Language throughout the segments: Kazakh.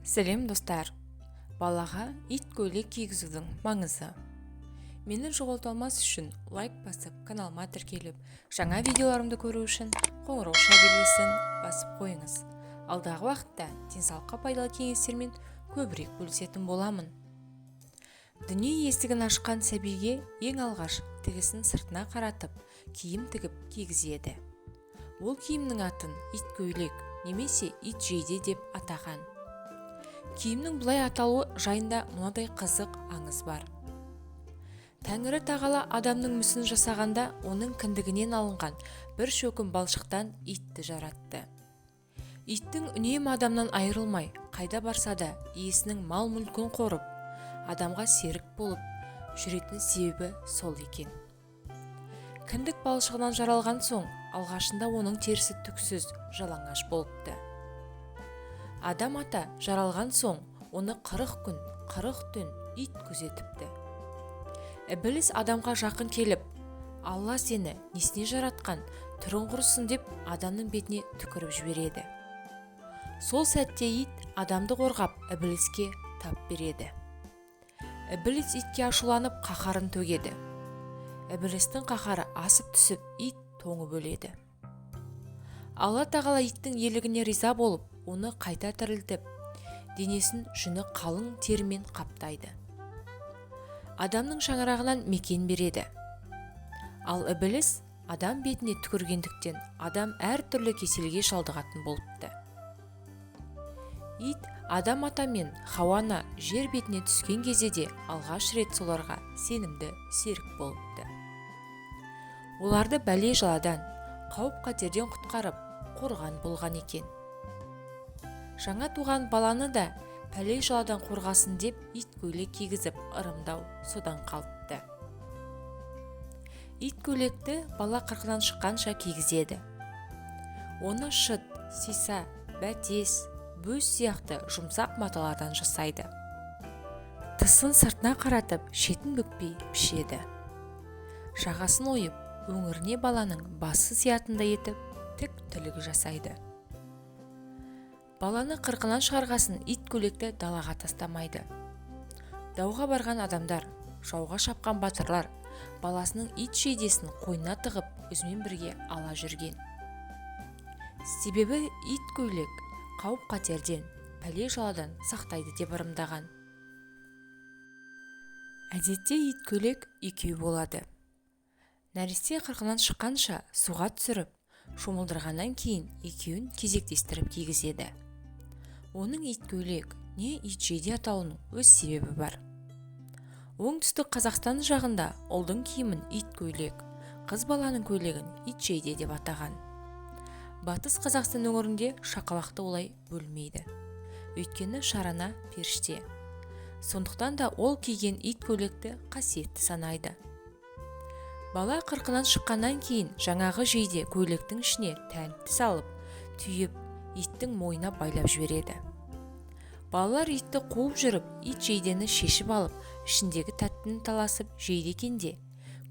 Сәлем, достар! Балаға ит көйлек кигізудің маңызы. Мені жоғалта алмас үшін лайк басып, каналыма тіркеліп, жаңа видеоларымды көру үшін қоңырауша белгісін басып қойыңыз. Алдағы уақытта денсаулыққа пайдалы кеңестермен көбірек бөлісетін боламын. Дүние есігін ашқан сәбиге ең алғаш тігісін сыртына қаратып, киім тігіп кигізеді. Ол киімнің атын ит көйлек немесе ит жейде деп атаған. Киімнің бұлай аталуы жайында мынадай қызық аңыз бар. Тәңірі тағала адамның мүсінін жасағанда оның кіндігінен алынған бір шөкім балшықтан итті жаратты. Иттің үнемі адамнан айырылмай, қайда барса да иесінің мал-мүлкін қорып, адамға серік болып жүретін себебі сол екен. Кіндік балшығынан жаралған соң, алғашында оның терісі түксіз, жалаңаш болыпты. Адам ата жаралған соң, оны 40 күн, 40 түн ит күзетіпті. Ібіліс адамға жақын келіп, Алла сені несіне жаратқан, түрің құрысын деп адамның бетіне түкіріп жібереді. Сол сәтте ит адамды қорғап, ібіліске тап береді. Ібіліс итке ашуланып қаһарын төгеді. Ібілістің қаһары асып түсіп, ит тоңып өледі. Алла тағала иттің ерлігіне риза болып, оны қайта тірілтіп, денесін жүні қалың терімен қаптайды. Адамның шаңырағынан мекен береді. Ал ібіліс адам бетіне түкіргендіктен адам әртүрлі кеселге шалдығатын болыпты. Ит адам ата мен Хауа ана жер бетіне түскен кезде де алғаш рет соларға сенімді серік болыпты. Оларды бәле жаладан, қауіп-қатерден құтқарып, қорған болған екен. Жаңа туған баланы да пәле жаладан қорғасын деп ит көйлек кигізіп ырымдау содан қалыпты. Ит көйлекті бала қырқынан шыққанша кигізеді. Оны шыт, сиса, бәтес, бөз сияқты жұмсақ маталардан жасайды. Тысын сыртына қаратып, шетін бүкпей пішеді. Жағасын ойып, өңіріне баланың басы сиятындай етіп, тік тілік жасайды. Баланы қырқынан шығарғасын ит көйлекті далаға тастамайды. Дауға барған адамдар, жауға шапқан батырлар баласының ит жейдесін қойнына тығып, өзімен бірге ала жүрген. Себебі ит көйлек қауіп-қатерден, пәле жаладан сақтайды деп ырымдаған. Әдетте ит көйлек екеу болады. Нәресте қырқынан шыққанша суға түсіріп, шомылдырғаннан кейін екеуін кезектестіріп кигізеді. Оның ит көйлек, не ит жейде атауының өз себебі бар. Оңтүстік Қазақстан жағында ұлдың киімін ит көйлек, қыз баланың көйлегін ит жейде деп атаған. Батыс Қазақстан өңірінде шақалақты олай бөлмейді. Өйткені шарана періште. Сондықтан да ол киген ит көйлекті қасиетті санайды. Бала қырқынан шыққаннан кейін жаңағы жейде көйлектің ішіне тәнті салып, түйіп, иттің мойнына байлап жібереді. Балалар итті қуып жүріп, ит жейдені шешіп алып, ішіндегі тәттіні таласып жейді екен де,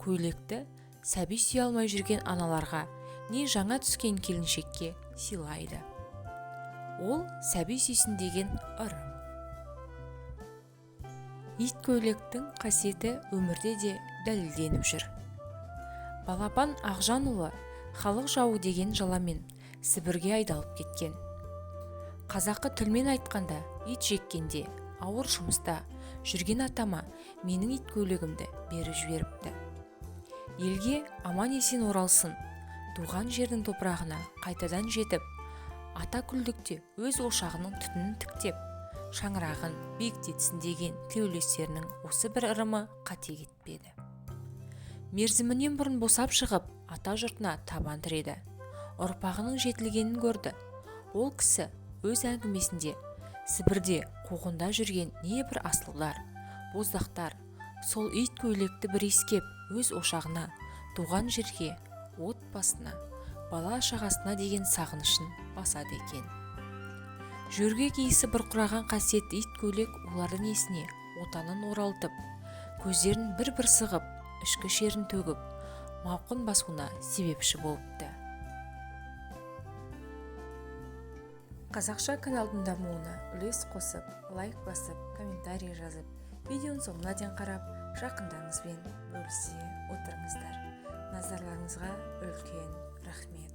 көйлекті сәби сүйе алмай жүрген аналарға, не жаңа түскен келіншекке сыйлайды. Ол сәби сүйсін деген ырым. Ит көйлектің қасиеті өмірде де дәлелденіп жүр. Балапан Ақжанұлы халық жауы деген жаламен Сібірге айдалып кеткен. Қазақы тілмен айтқанда, ит жеккенде, ауыр жұмыста жүрген атама менің ит көйлегімді беріп жіберіпті. Елге аман-есен оралсын, туған жердің топырағына қайтадан жетіп, ата күлдікте өз ошағының түтінін тіктеп, шаңырағын биіктетсін деген тілеулестерінің осы бір ырымы қате кетпеді. Мерзімінен бұрын босап шығып, ата жұртына табан тіреді. Ұрпағының жетілгенін көрді. Ол кісі өз әңгімесінде Сібірде қуғында жүрген небір асылдар, боздақтар сол ит көйлекті бір иіскеп, өз ошағына, туған жерге, отбасына, бала шағасына деген сағынышын басады екен. Жөргек иісі бұрқыраған қасиетті ит көйлек олардың есіне отанын оралтып, көздерін бір-бір сығып, ішкі шерін төгіп, мауқын басуына себепші болыпты. Қазақша каналдың дамуына үлес қосып, лайк басып, комментарий жазып, видеоның соңына дейін қарап, жақындарыңызбен бөлісе отырыңыздар. Назарларыңызға үлкен рахмет.